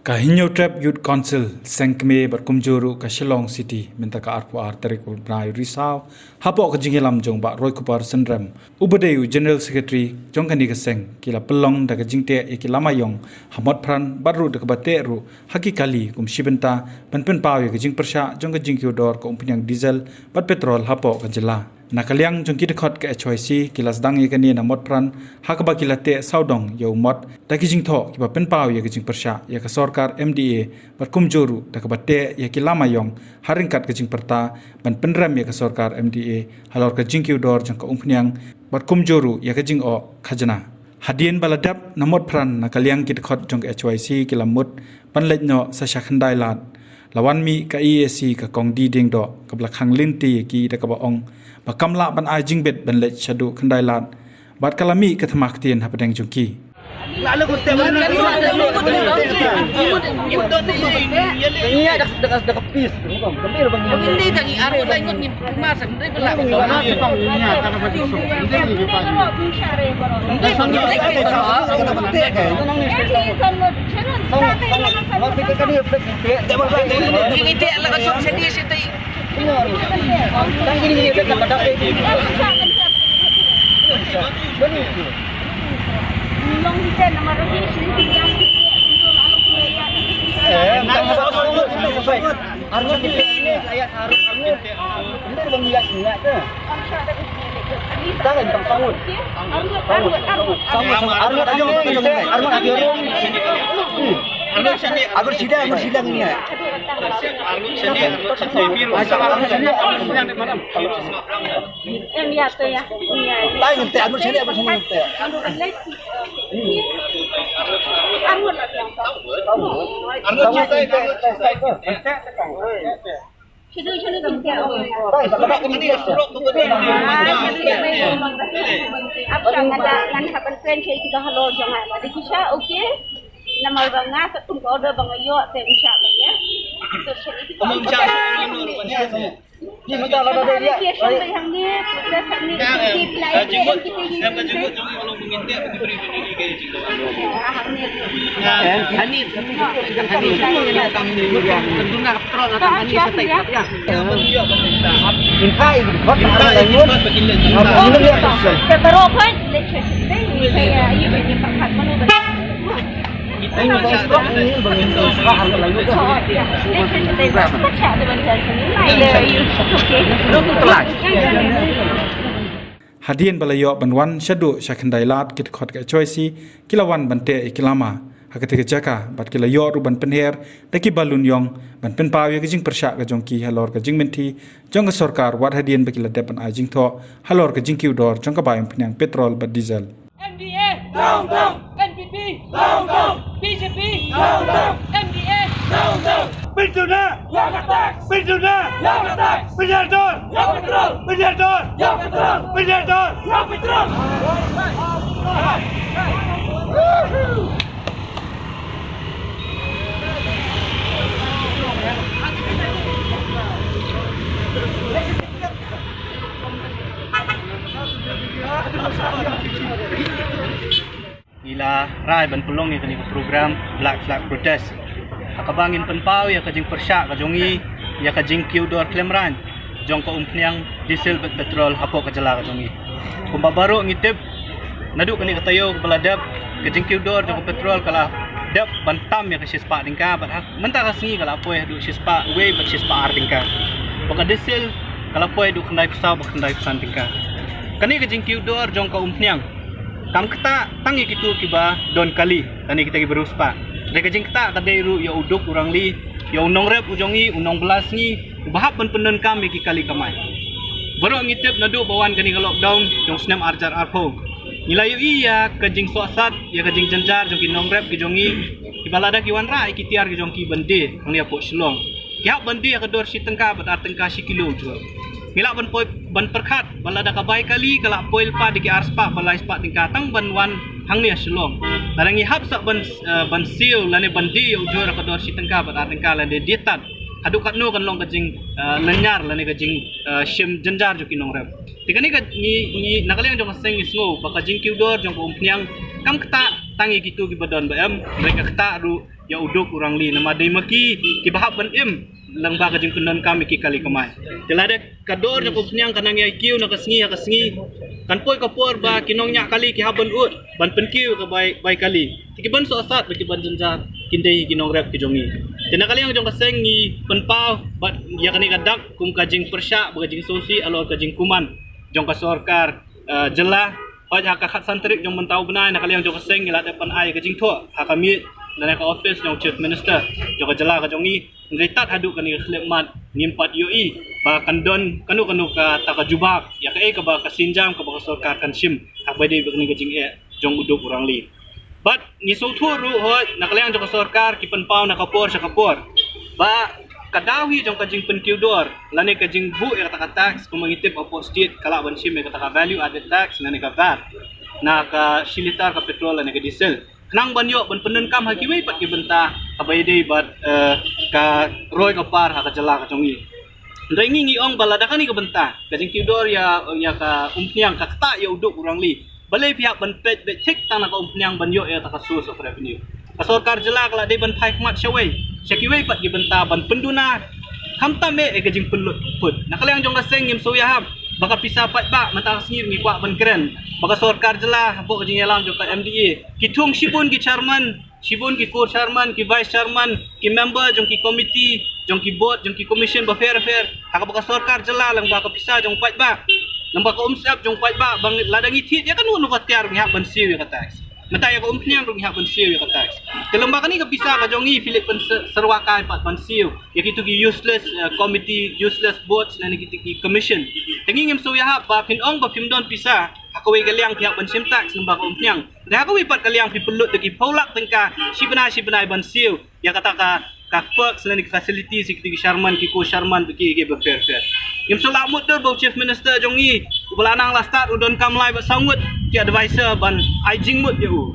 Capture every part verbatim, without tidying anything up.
Ka Hynñiewtrep Youth Council, Seng Kmie bad kumjuh ruh ka Shillong City, mynta ka arphew ar tarik u bnai Risaw, hapoh ka jingïalam jong Bah Roycupar Synrem, uba dei u General Secretary jong kane ka seng, ki la pynlong da ka jingteh ïa ki lama ïong ha Motphran, bad ruh da kaba teh ruh ha ki kali kum shi bynta ban pynpaw ïa ka jingpyrshah jong ka jingkiew dor ka umphniang diesel bad petrol hapoh ka jylla. Na ka liang jong ki dkhot ka H Y C, ki la sdang ïa kane na Motphran, ha kaba ki la teh sawdong ïa u mot da ki jingthoh kiba pynpaw ïa ka jingpyrshah ïa ka sorkar M D A, bad kumjuh ruh da kaba teh ïa ki lama ïong ha ryngkat ka jingpyrta ban pynrem ïa ka sorkar M D A halor ka jingkiew dor jong ka umphniang, bad kumjuh ruh ïa ka jingoh khajna. Hadien ba la dep na Motphran, na ka liang ki dkhot jong ka H Y C ki la mut ban leit noh sa sha Khyndailad. La wan mih ka E A C, ka Kong D Diengdoh, kaba la khang lynti ïa ki da kaba ong ba kam lah ban ai jingbit ban leit shaduh Khyndailad, bad ka la mih ka thma ktien hapdeng jong ki. Hadien ba la ïoh ban wan shaduh sha Khyndailad, ki dkhot ka H Y C ki la wan ban teh ïa ki lama ha katei ka jaka, bad ki la ïoh ruh ban pynher da ki balun ïong ban pynpaw ïa ka jingpyrshah ka jong ki halor ka jingmynthi jong ka sorkar, wat hadien ba ki la dep ban ai jingthoh halor ka jingkiew dor jong ka bai umphniang petrol bad diesel. M D A, down, down. N P P, down, down. B J P, down, down. M D A, down, down. Pynjuna, ïa ka tax. Pynjuna, ïa ka tax. Pynïar dor, ïa petrol. Pynïar dor, ïa petrol. Pynïar dor, ïa petrol. Ngi la rai ban pynlong ïa kane ka program Black Flag Protest, ha kaba ngin pynpaw ïa ka jingpyrshah ka jong ngi ïa ka jingkiew dor khlem rang jong ka umphniang diesel bad petrol hapoh ka jylla ka jong ngi. Kumba baroh ngi tip, naduh kane ka taïew kaba la dep, ka jingkiew dor jong ka petrol ka la dep ban tam ïa ka shispah tyngka, bad ha mynta ka sngi ka la poi haduh shispah wei bad shispah ar tyngka. Bad ka diesel ka la poi haduh khyndaiphew saw bad khyndaiphew san tyngka. Kane ka jingkiew dor jong ka umphniang kam ktah tang ïa kito kiba don kali lane kita kiba riewspah. Dei ka jingktah ka dei ruh ïa u duk u rangli, ïa u nongrep u jong ngi, u nongbylla sngi, uba hap ban pyndonkam ïa ki kali kamai. Baroh ngi tip naduh ba wan kane ka lockdown jong u snem ar hajar arphew, ngi la ïohi ïa ka jingsohsat, ïa ka jingjynjar jong ki nongrep ki jong ngi, kiba lada ki wanrah ïa ki tiar ki jong ki ban die hangne hapoh Shillong, ki hap ban die ha ka dor shi tyngka bad ar tyngka shi kilo ujor. Ngi lah ban poi, ban pyrkhat ba lada ka bai kali ka la poi lypa da ki arspah bad laispah tyngka tang ban wan hangne ha Shillong. Lada ngi hap sa ban, eh, ban siew lane ban die ujor ha ka dor shi tyngka bad ar tyngka lane die tad, haduh katno kan long ka jing, eh, lynñiar lane ka jing, eh, shim jynjar jong ki nongrep. Te kane ka ngi, ngi na ka liang jong ka seng ngi sngew ba ka jingkiew dor jong ka umphniang kam ktah tang ïa kito kiba don ba em, hynrei ka ktah ruh ïa u duk u rangli, namar dei ma ki kiba hap ban im lyngba ka jingpyndonkam ïa ki kali kamai. Te lada ka dor jong ka umphniang ka nang ïai kiew na ka sngi ha ka sngi, kan poi ka por ba ki nongñiah kali ki hap ban ud ban pynkiew ka bai, bai kali. Te ki ban sohsat bad ki ban jynjar kin dei ki nongrep ki jong ngi. Te na ka liang jong ka seng ngi pynpaw bad ïa kane ka dak kum ka jingpyrshah bad ka jingsngewsih halor ka jingkuman jong ka sorkar, eh, jylla. Hooid, ha ka khatsan tarik jong mynta u bnai, na ka liang jong ka seng ngi la dep ban ai ka jingthoh ha ka miej lane ka office jong Chief Minister jong ka jylla ka jong ngi. Hynrei tad haduh kane ka khyllipmat ngim pat ïohi ba kan don kano kano kata ka jubab ïa kaei kaba ka sienjam kaba ka sorkar kan shim ha kaba ïadei bad kane ka jingeh jong u duk u rangli. Bad ngi sngewthuh ruh, hooid, na ka liang jong ka sorkar ki pynpaw na ka por sha ka por ba ka daw hi jong ka jingpynkiew dor lane ka jingbuh ïa kata ka tax, kumba ngi tip hapoh state ka lah ban shim ïa kata ka value added tax lane ka VAT na ka shi litar ka petrol lane ka diesel, khnang ban ïoh ban pyndonkam ha kiwei pat ki bynta kaba ïadei bad, eh, ka roi ka par ha ka jylla ka jong ngi. Hynrei ngi ngi ong ba lada kane ka bynta ka jingkiew dor ïa, ïa ka umphniang ka ktah ïa u duk u rangli, balei phi hap ban peit beit thik tang na ka umphniang ban ïoh ïa kata ka source of revenue? Ka sorkar jylla ka la dei ban phai khmat shawei sha kiwei pat ki bynta ban pynduna, khamtam eh ïa ka jingpynlut put. Na ka liang jong ka seng ngim sngewïahap ba ka pisa paidbah mynta ka sngi ruh ngi kwah ban kren ba ka sorkar jylla hapoh ka jingïalam jong ka M D A ki thung shibun ki chairman, shibun ki co-chairman, ki vice chairman, ki member jong ki committee, jong ki board, jong ki commission bapher bapher ha kaba ka sorkar jylla lyngba ka pisa jong paidbah, lyngba ka umsyep jong paidbah, ba lada ngi thied ïa kano kano ka tiar ngi hap ban siew ïa ka tax. Mynta ïa ka umphniang ruh ngi hap ban siew ïa ka tax. Te lyngba kane ka pisa ka jong ngi phi leit pynsyrwa kai pat ban siew ïa kito ki useless, eh, committee, useless boards lane kito ki commission. Te ngi ngim sngewïahap ba phin ong ba phim don pisa ha kawei ka liang phi hap ban shim tax lyngba ka umphniang. Te ha kawei pat ka liang phi pynlut da ki phew lak tyngka shi bnai shi bnai ban siew ïa kata ka, ka perks lane ka facilities ïa kito ki chairman, ki co-chairman bad kiei kiei bapher bapher. Ngim shu lah mutdur ba u Chief Minister jong ngi uba la nang la stad u donkam lai bad saw ngut ki advisor ban ai jingmut ïa u.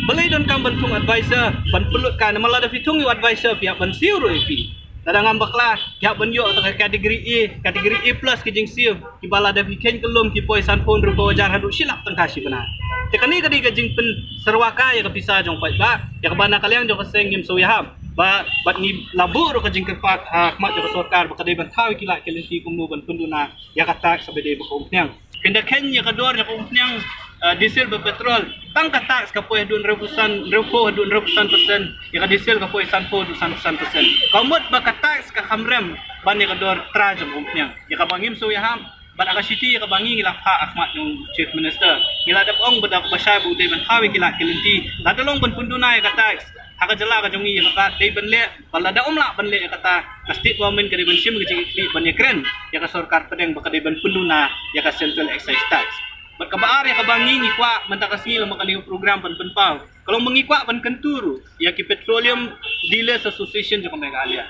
Balei donkam ban thung advisor ban pynlut kai, namar lada phi thung ïa u advisor phi hap ban siew ruh ïa phi. Lada ngam bakla ki hap ban ïoh kata ka category A, category A plus ki jingsiew kiba lada phi kheiñ kyllum ki poi sanphew hynriewphew hajar haduh shi lak tyngka shi bnai. Te kane ka dei ka jingpynsyrwa kai ïa ka pisa jong paidbah ïa kaba na ka liang jong ka seng ngim sngewïahap. Ba, bad ngi la buh ruh ka jingkyrpad ha khmat jong ka sorkar ba ka dei ban thaw ïa ki lad ki lynti kumno ban pynduna ïa ka tax kaba dei bad ka umphniang. Phin da kheiñ ïa ka dor jong ka umphniang, eh, diesel bad petrol, tang ka tax ka poi haduh hynriewphew san, hynriewphew haduh hynriewphew san percent, ïa ka diesel ka poi sanphew haduh sanphew san percent. Ka mut ba ka tax ka kham rem ban ïa ka dor trai jong ka umphniang. Ïa kaba ngim sngewïahap bad ha ka shithi ïa kaba ngi ngi la phah ha khmat jong Chief Minister, ngi la dep ong ba da kaba shai ba u dei ban thaw ïa ki lad ki lynti, lada long ban pynduna ïa ka tax ha ka jylla ka jong ngi, ïa kata dei ban leh, bad lada um lah ban leh ïa kata, ka state government ka dei ban shim ka jingkitkhlieh ban ïakren ïa ka sorkar pdeng ba ka dei ban pynduna ïa ka central excise tax. Bad kaba ar ïa kaba ngi ngi kwah mynta ka sngi lem bad kane ka program ban pynpaw, ka long ba ngi kwah ban kyntu ruh ïa ki Petroleum Dealers Association jong ka Meghalaya.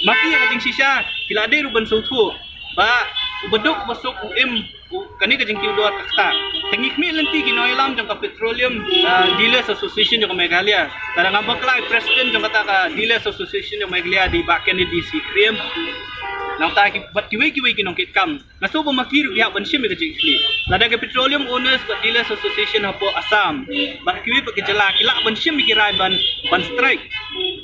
Ma ki ïa ka jingshisha ki la dei ruh ban sngewthuh ba u baduk u basuk u im u, kane ka jingkiew dor ka ktah. Te ngi khmih lynti ki nongïalam jong ka Petroleum, ah, Dealers Association jong ka Meghalaya. Te lada ngam bakla i president jong kata ka Dealers Association jong ka Meghalaya dei i Bah Kennedy C Khyriem. Nangta ki, bad kiwei kiwei ki nongkitkam, nga sngew ba ma ki ruh ki hap ban shim ïa ka jingkitkhlieh. Lada ka Petroleum Owners bad Dealers Association hapoh Assam bad kiwei pat ki jylla ki lah ban shim ïa ki rai ban, ban strike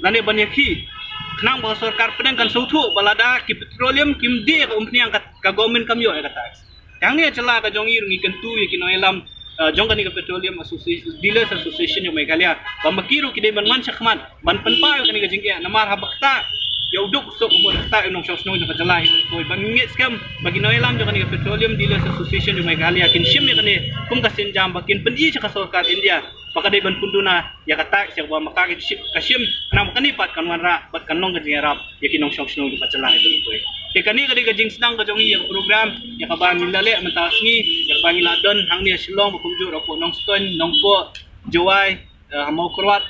lane ban ïakhih, khnang ba ka sorkar pdeng kan sngewthuh ba lada ki petroleum kim die ïa ka umphniang ka, ka government kam ïoh ïa ka tax. Te hangne ha jylla ka jong ngi ruh ngi kyntu ïa ki nongïalam, eh, jong kane ka Petroleum Association, Dealers Association jong Meghalaya ba ma ki ruh ki dei ban wan shakhmat ban pynpaw ïa kane ka jingeh, namar haba ktah ïa u duk u suk, haba ktah ïa u nongshong shnong jong ka jylla hi, ban ngeit skhem ba ki nongïalam jong kane ka Petroleum Dealers Association jong Meghalaya kin shim ïa kane kum ka sienjam ba kin pyni sha ka sorkar India ba ka dei ban pynduna ïa ka tax ïa kaba ma ka ka shim, ka shim, khnang ba kane pat kan wanrah bad kan long ka jingïarap ïa ki nongshong shnong jong ka jylla hi baroh kawei. Te kane ka dei ka jingsdang ka jong ngi ïa ka program ïa kaba ngi la leh mynta ka sngi, ïa kaba ngi la don hangne ha Shillong, ba kumjuh ruh hapoh Nongstoiñ, Nongpoh, Jowai, eh, ha Mawkyrwat,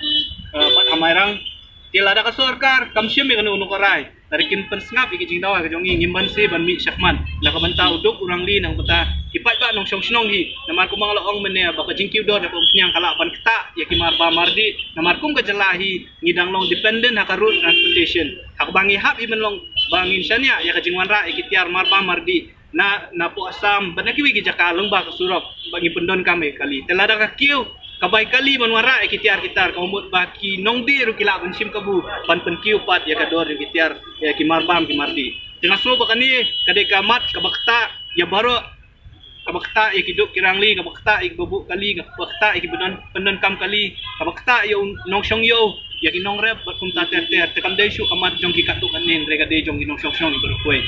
eh, bad ha Mairang. Te lada ka sorkar kam shim ïa kano kano ka rai, lada kin pynsngap ïa ka jingdawa ka jong ngi, ngim banse ban mih shakhmat na ka bynta u duk u rangli, na ka bynta ki paidbah nongshong shnong hi. Namar kumba nga la ong mynne ba ka jingkiew dor jong ka umphniang ka lah ban ktah ïa ki marbam mardih, namar kum ka jylla hi ngi dang long dependent ha ka road transportation. Ha kaba ngi hap hi ban long ba ngin shaniah ïa ka jingwanrah ïa ki tiar marbam mardih na, napoh Assam bad na kiwei ki jaka lyngba ka surok ba ngi pyndonkam ïa ki kali. Te lada ka kiew Ka bai kali ban wanrah ïa ki tiar ki tar, ka mut ba ki nongdih ruh ki lah ban shim kabu ban pynkiew pat ïa ka dor jong ki tiar, ïa ki marbam ki mardih. Te nga sngew ba kane ka dei ka mat kaba ktah ïa baroh, kaba ktah ïa ki duk ki rangli, kaba ktah ïa ki babuh kali, kaba ktah ïa ki pyndonkam kali, kaba ktah ïa u nongshong ïew, ïa ki nongrep bad kumta ter ter. Te kam dei shuh ka mat jong ki katto katne, hynrei ka dei jong ki nongshong shong ïa baroh kawei.